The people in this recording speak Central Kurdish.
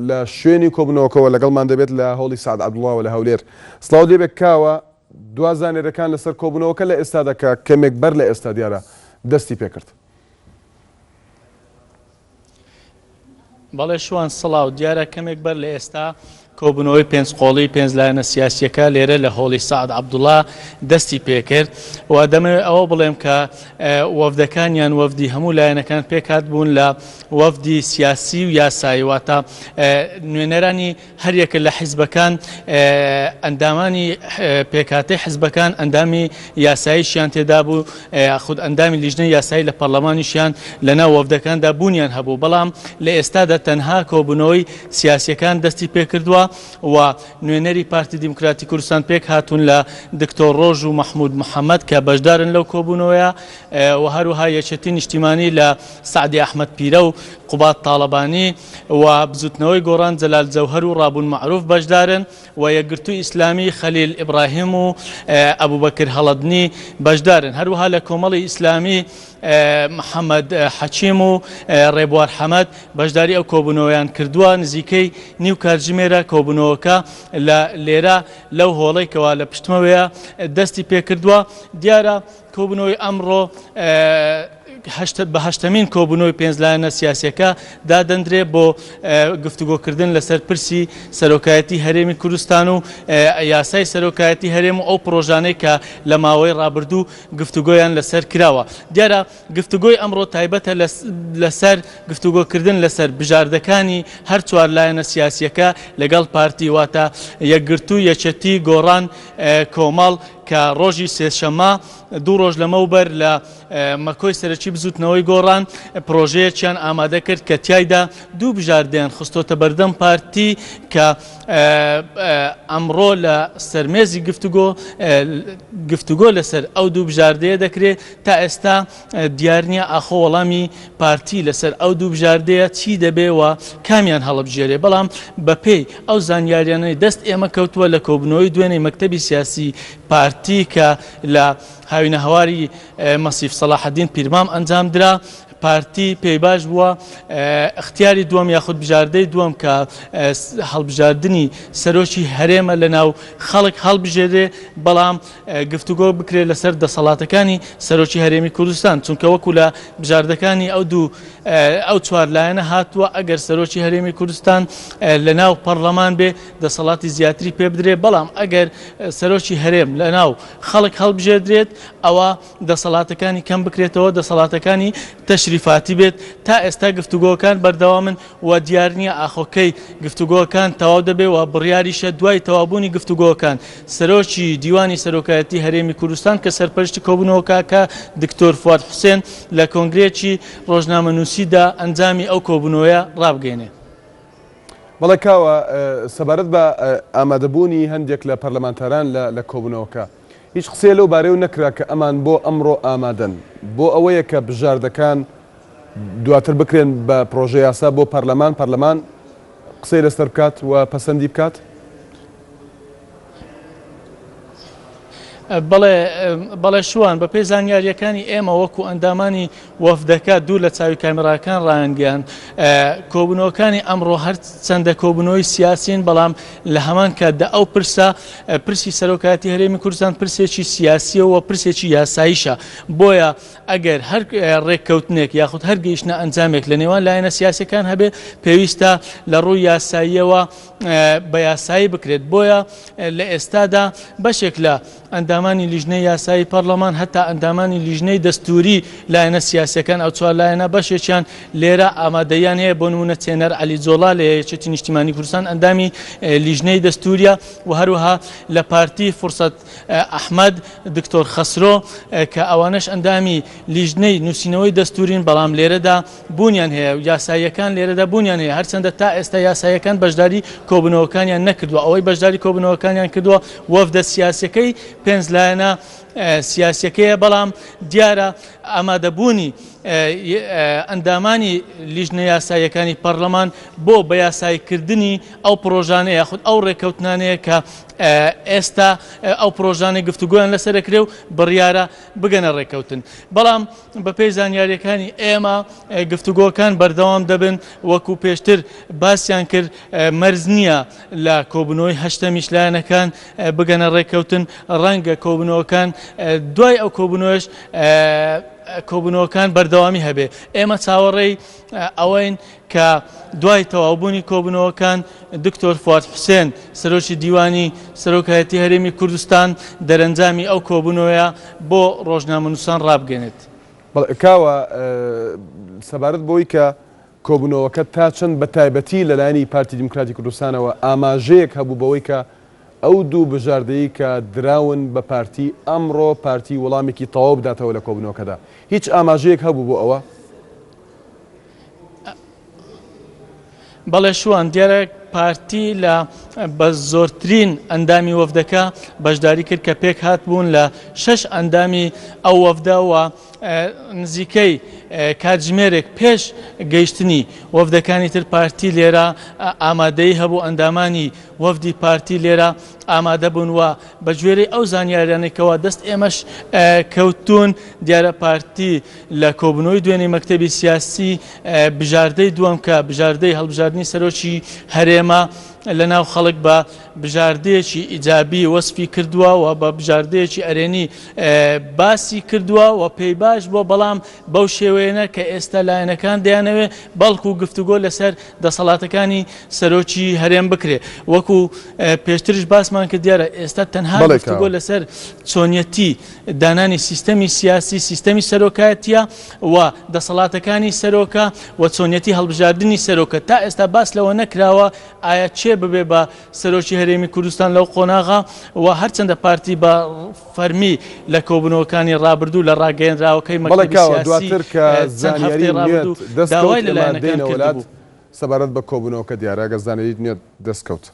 لە شوێنی کۆبوونەوەکەوە لەگەڵمان دەبێت لە هۆڵی سەعد عەبدوڵاوە لە هەولێر. سڵاوت لێبێ کاوە، دوا زانیاریەکان لەسەر کۆبوونەوەکە لە ئێستادا کە کەمێک بەر لە ئێستا دیارە دەستی پێکرد. بەڵێ شوان سڵاو، دیارە کەمێک بەر لە ئێستا کۆبوونەوەی پێنج قۆڵی پێنج لایەنە سیاسییەکە لێرە لە هۆڵی سەعد عەبدوڵا دەستی پێکرد و دەمەوێت ئەوە بڵێم کە وەفدەکانیان وەفدی هەموو لایەنەکان پێکهات بوون لە وەفدی سیاسی و یاسایی واتە نوێنەرانی هەریەکە لە حیزبەکان ئەندامانی پێکهاتەی حیزبەکان ئەندامی یاساییشیان تێدا بوو خود ئەندامی لیژنەی یاسایی لە پەرلەمانیشیان لەناو وەفدەکاندا بوونیان هەبوو بەڵام لە ئێستادا تەنها کۆبوونەوەی سیاسیەکان دەستی پێکردووە و نوێنەری پارتی دیموکراتی کوردستان پێک هاتوون لە دکتۆر ڕۆژ و مەحمود محەممەد کە بەشدارن لەو کۆبوونەوەیە و هەروەها یەکێتی نیشتیمانی لە سەعدی ئەحمەد پیرە و قوباد تاڵەبانی و بزوتنەوەی گۆڕان جەلال جەوهەر و ڕابوون مەعروف بەشدارن و یەکگرتووی ئیسلامی خەلیل ئیبراهیم و ئەبوبەکر هەڵەدنی بەشدارن هەروەها لە کۆمەڵی ئیسلامی محەممەد حەکیم و ڕێبوار حەمەد بەشداری ئەو کۆبوونەوەیان کردووە نزیکەی نیو کاتژمێرە کۆبوونەوەکە لە لێرە لەو هۆڵەی کەوا لە پشتمەوەیە دەستی پێکردووە دیارە کۆبوونەوەی ئەمڕۆ بە هەشتەمین کۆبوونەوەی پێنج لایەنە سیاسیەکە دادەندرێ بۆ گفتوگۆکردن لەسەر پرسی سەرۆکایەتی هەرێمی کوردستان و یاسای سەرۆکایەتی هەرێم و ئەو پرۆژانەی کە لە ماوەی ڕابردوو گفتوگۆیان لەسەر کراوە. دیارە گفتوگۆی ئەمڕۆ تایبەتە لەسەر گفتوگۆکردن لەسەر بژاردەکانی هەر چوار لایەنە سیاسیەکە لەگەڵ پارتی واتە یەکگرتوو، یەکێتی، گۆڕان، کۆمەڵ کە ڕۆژی سێشەممە دوو ڕۆژ لەمەوبەر لە مەکۆی سەرەکی بزوتنەوەی گۆڕان پرۆژەیەکیان ئامادە کرد کە تیایدا دوو بژاردەیان خستۆتە بەردەم پارتی کە ئەمڕۆ لە سەرمێزی گفتوگۆ گفتوگۆ لەسەر ئەو دوو بژاردەیە دەکرێت تا ئێستا دیار نییە ئاخۆ وەڵامی پارتی لەسەر ئەو دوو بژاردەیە چی دەبێ و کامیان هەڵبژێرێ بەڵام بەپێی ئەو زانیاریانەی دەست ئێمە کەوتووە لە کۆبوونەوەی دوێنێی مەکتەبی سیاسی پارتی کە لە هاوینەهەواری مەسیف سەڵاحەدین پیرمام ئەنجامدرا پارتی پێی باش بووە ئەختیاری دووەم یاخود بژاردەی دووەم کە هەڵبژاردنی سەرۆکی هەرێمە لە ناو خەڵک هەڵبژێرێ بەڵام گفتوگۆ بکرێت لەسەر دەسەڵاتەکانی سەرۆکی هەرێمی کوردستان چونکە وەکو لە بژاردەکانی ئەو دوو ئەو چوار لایەنە هاتووە ئەگەر سەرۆکی هەرێمی کوردستان لە ناو پەرلەمان بێ دەسەڵاتی زیاتری پێ بدرێت بەڵام ئەگەر سەرۆکی هەرێم لە ناو خەڵک هەڵبژێردرێت ئەوە دەسەڵاتەکانی کەم بکرێتەوە دەسەڵاتەکانی تەشریفاتی بێت تا ئێستا گفتوگۆکان بەردەوامن و دیار نییە ئاخۆ کەی گفتوگۆکان تەواو دەبێ و بڕیاریشە دوای تەواوبوونی گفتوگۆکان سەرۆکی دیوانی سەرۆکایەتی هەرێمی کوردستان کە سەرپەرشتی کۆبوونەوەکە دکتۆر فواد حوسێن لە کۆنگرەیەکی ڕۆژنامەنووسیدا ئەنجامی ئەو کۆبوونەوەیە ڕابگەیەنێ. بەڵێ کاوە، سەبارەت بە ئامادەبوونی هەندێک لە پەرلەمانتاران لە کۆبوونەوەکە، هیچ قسەیە لەو بارەیەوە نەکرا کە ئەمان بۆ ئەمڕۆ ئامادەن، بۆ ئەوەیە کە بژاردەکان دواتر بکرێن بە پڕۆژە یاسا بۆ پەرلەمان، پەرلەمان قسەی لەسەر بکات و پەسەندی بکات؟ بەڵێ بەڵێ شوان بەپێی زانیارییەکانی ئێمە وەکو ئەندامانی وەفدەکە دوور لە چاوی کامێراکان ڕایانگەیاند کۆبوونەوەکانی ئەمڕۆ هەر چەندە کۆبوونەوەی سیاسین بەڵام لە هەمان کاتدا ئەو پرسە پرسی سەرۆکایەتی هەرێمی کوردستان پرسێکی سیاسیە و پرسێکی یاساییشە بۆیە ئەگەر هەر ڕێککەوتنێک یاخود هەر گەیشتنە ئەنجامێک لە نێوان لایەنە سیاسەکان هەبێ پێویستە لە ڕووی یاساییەوە بە یاسایی بکرێت بۆیە لە ئێستادا بەشێک لە ئەندامانی لیژنەی یاسایی پەرلەمان هەتا ئەندامانی لیژنەی دەستوری لایەنە سیاسیەکان ئەو چوار لایەنە بەشێکیان لێرە ئامادەیان هەیە بۆ نمونە چێنەر عەلی جۆڵا لە یەکێتی نیشتیمانی کوردستان ئەندامی لیژنەی دەستوریە و هەروەها لە پارتی فرسەت ئەحمەد دکتۆر خەسرۆ کە ئەوانەش ئەندامی لیژنەی نووسینەوەی دەستورین بەڵام لێرەدا بوونیان هەیە و یاساییەکان لێرەدا بوونیان هەیە، هەرچەندە تا ئێستا یاساییەکان بەشداری کۆبوونەوەکانیان نەکردووە، ئەوەی بەشداری کۆبوونەوەکانیان کردووە وەفدە سیاسیەکەی پێنج لایەنە. سیاسیەکەیە بەڵام دیارە ئامادەبوونی ئەندامانی لیژنە یاساییەکانی پەرلەمان بۆ بە یاساییکردنی ئەو پرۆژانە یاخود ئەو ڕێککەوتنانەیە کە ئێستا ئەو پرۆژانەی گفتوگۆیان لەسەر دەکرێ و بڕیارە بگەنە ڕێککەوتن. بەڵام بەپێی زانیارییەکانی ئێمە گفتوگۆکان بەردەوام دەبن وەکو پێشتر باسیان کرد مەرج نییە لە کۆبوونەوەی هەشتەمیش لایەنەکان بگەنە ڕێککەوتن ڕەنگە کۆبوونەوەکان دوای ئەو کۆبوونەوەش کۆبوونەوەکان بەردەوامی هەبێ ئێمە چاوەڕێی ئەوەین کە دوای تەواوبوونی کۆبوونەوەکان دکتۆر فواد حوسێن سەرۆکی دیوانی سەرۆکایەتی هەرێمی کوردستان دەرەنجامی ئەو کۆبوونەوەیە بۆ ڕۆژنامەنووسان ڕابگەێنێت. بەڵێ کاوە، سەبارەت بەوەی کە کۆبوونەوەکە تا چەند بە تایبەتی لەلایەنی پارتی دیموکراتی کوردستانەوە ئاماژەیەک هەبوو بەوەی کە ئەو دوو بژاردەی کە دراون بە پارتی ئەمڕۆ پارتی وەڵامێکی تەواو بداتەوە لە کۆبوونەوەکەدا هیچ ئاماژەیەک هەبوو بۆ ئەوە؟ بەڵێ شوان، دیارە پارتی لە بە زۆرترین ئەندامی وەفدەکە بەشداری کرد کە پێک هات بوون لە شەش ئەندامی ئەو وەفدە و نزیکەی کاتژمێرێک پێش گەیشتنی وەفدەکانی تر پارتی لێرە ئامادەی هەبوو ئەندامانی وەفدی پارتی لێرە ئامادە بوون و بە گوێرەی ئەو زانیاریانەی کەوا دەست ئێمەش کەوتوون دیارە پارتی لە کۆبوونەوەی دوێنێی مەکتەبی سیاسی بژاردەی دووەم کە بژاردەی هەڵبژاردنی سەرۆکی هەرێمە لە ناو خەڵک بە بژاردەیەکی ئیجابی وەسفی کردووە و بە بژاردەیەکی ئەرێنی باسی کردووە و پێی باش بووە بەڵام بەو شێوەیەنە کە ئێستا لایەنەکان دەیانەوێ بەڵکو گفتوگۆ لەسەر دەسەڵاتەکانی سەرۆکی هەرێم بکرێ وەکو پێشتریش باسمان کرد دیارە ئێستا تەنها گفتوگۆ لەسەر چۆنیەتی دانانی سیستەمی سیاسی سیستەمی سەرۆکایەتیە و دەسەڵاتەکانی سەرۆکە و چۆنیەتی هەڵبژاردنی سەرۆکە تا ئێستا باس لەوە نەکراوە ئایا چێ ببێ بە سەرۆکی هەرێمی کوردستان لەو قۆناغا و هەرچەندە پارتی بە فەرمی لە کۆبوونەوەکانی ڕابردوو لە ڕاگەیەنراوەکەی مەکتەبی سیاسی دواتر کە چەند زانیاری هەفتەی نوێت ڕابردوو دەست کەوت داوای لە ئێمە لایەنەکان دێینەوە لات کردبوو. سەبارەت بە کۆبوونەوەکە دیارە ئەگەر زانیاریت نوێت دەست کەوت.